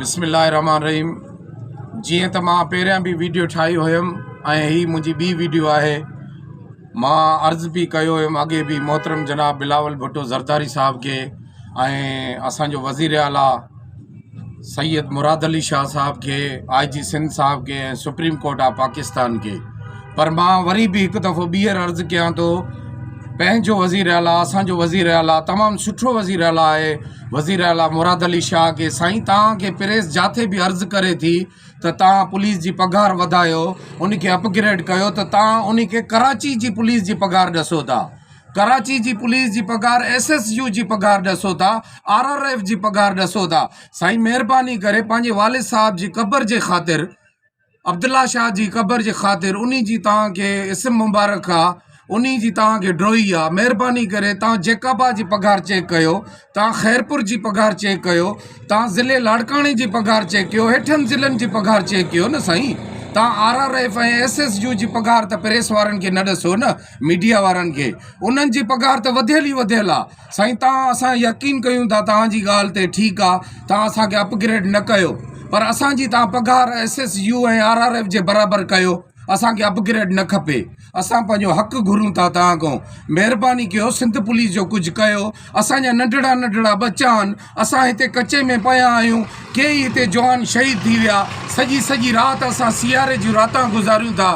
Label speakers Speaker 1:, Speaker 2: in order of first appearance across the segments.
Speaker 1: بسم الله الرحمن الرحيم جيئن ته مان پهريان به ويڊيو ٺاهي هيم ۽ هي منهنجي ٻي ويڊيو آهي مان عرض به ڪيو هيم اڳي به محترم جناب بلاول ڀٽو زرداري صاحب کي ۽ اسانجو وزير اعليٰ سيد مراد علي شاهه صاحب کي آء جي سنڌ صاحب کي ۽ سپريم ڪورٽ آف پاڪستان کي پر مان وري به هڪ دفعو ٻيهر عرض ڪيان ٿو پنهنجو وزير اعليٰ اسانجو وزير اعليٰ تمام سٺو وزير اعليٰ آهي وزير اعليٰ مراد علي شاهه کي سائين توهان کي پريس جاٿي به عرض ڪري ٿي ته توهان پوليس جي پگهار وڌايو ان کي اپگريڊ ڪيو ته توهان ان کي ڪراچي جي پوليس جي پگهار ڏسو ٿا ڪراچي جي پوليس جي پگهار ايس ايس يو جي پگهار ڏسو ٿا آر آر ايف جي پگهار ڏسو ٿا سائين مهرباني ڪري پنهنجي والد صاحب جي قبر جي خاطر عبدالله شاهه جي قبر جي خاطر انهي جي توهان کي اسم مبارڪ آ انهي جي توهان کي ڊوهي آ مهرباني ڪري توهان جيڪب آ جي پگهار چيڪ ڪيو توهان خيرپور جي پگهار چيڪ ڪيو توهان ضلعي لاڙڪاڻي جي پگهار چيڪ ڪيو هيٺن ضلعن جي پگهار چيڪ ڪيو نه سائين توهان R R F ۽ S S U جي پگهار ته پريس وارن کي نه ڏسو نه ميڊيا وارن کي انهن جي پگهار ته وڌيل ئي وڌيل آ سائين توهان اسان يقين ڪيون ٿا توهان جي ڳالهه تي ٺيڪ آ توهان اسان کي اپگريڊ نه ڪيو پر اسان جي توهان پگهار S S U ۽ R R F جي برابر ڪيو اسان کي اپگريڊ نه کپي اسان پنهنجو حق گهرون ٿا توهان کان مهرباني ڪيو سنڌ پوليس جو ڪجهه ڪيو اسان جا ننڍڙا ننڍڙا ٻچا آهن اسان هتي ڪچي ۾ پيا آهيون ڪيئي هتي جوان شهيد ٿي ويا سڄي سڄي رات اسان سياري جون راتان گذاريون ٿا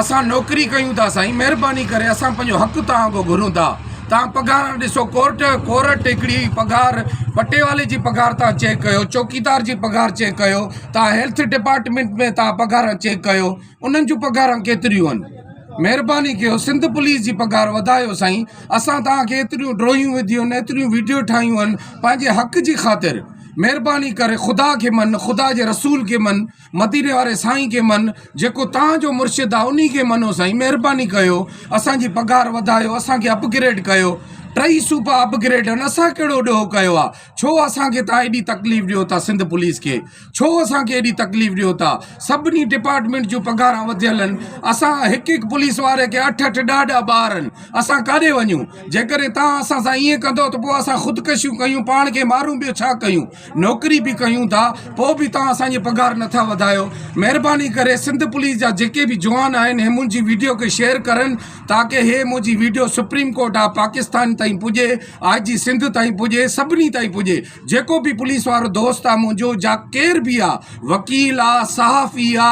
Speaker 1: اسان نوڪري ڪيون ٿا سائين مهرباني ڪري اسان پنهنجو حق توهان کان گهرون ٿا توهان پگهار ڏسو ڪورٽ ڪورٽ هڪڙي پگهار پٽيوالي جي پگهار توهان چيڪ ڪيو چوڪيدار جي پگهار چيڪ ڪيو توهان هيلٿ ڊپارٽمينٽ ۾ توهان پگهار چيڪ ڪيو انهن جون پگهاران ڪيتريون آهن مهرباني ڪيو سنڌ پوليس جي پگهار وڌايو سائين اسان توهان کي ايتريون ڊرويون وڌيون آهن ايتريون ويڊيو ٺاهيون آهن پنهنجي حق جي خاطر مهرباني ڪري خدا کي من خدا جي رسول کي من مديني واري سائين کي من جيڪو توهان جو مرشد آ انهي کي منو سائين مهرباني ڪيو اسان جي پگهار وڌايو اسان کي اپگريڊ ڪيو ٽئي صوبا اپگريڊ آهن اسان ڪهڙو ڏوهه ڪيو آ ڇو اسان کي توهان ايڏي تڪليف ڏيو ٿا سنڌ پوليس کي ڇو اسان کي ايڏي تڪليف ڏيو ٿا سڀني ڊپارٽمينٽ جون پگهاران وڌيل آهن اسان هڪ هڪ پوليس واري کي اٺ اٺ ڏهه ڏهه ٻار آهن اسان ڪاڏي وڃون جيڪڏهن توهان اسان سان ائين ڪندو ته پوء اسان خودڪشيون ڪيون پاڻ کي مارون ٻيو ڇا ڪيون نوڪري به ڪيون ٿا پوء به توهان اسان جي پگهار نٿا وڌايو مهرباني ڪري سنڌ پوليس جا جيڪي به جوان آهن هي منهنجي ويڊيو کي شيئر ڪرن تاڪه هي منهنجي video supreme court of Pakistan تائين پڄي آء جي سنڌ تائين پڄي سڀني تائين پڄي جيڪو به پوليس وارو دوست آ منهنجو جا ڪير به آ وڪيل آ صحافي آ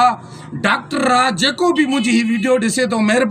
Speaker 1: ڊاڪٽر آ جيڪو به منهنجي هي ويڊيو ڏسي ٿو مهرباني.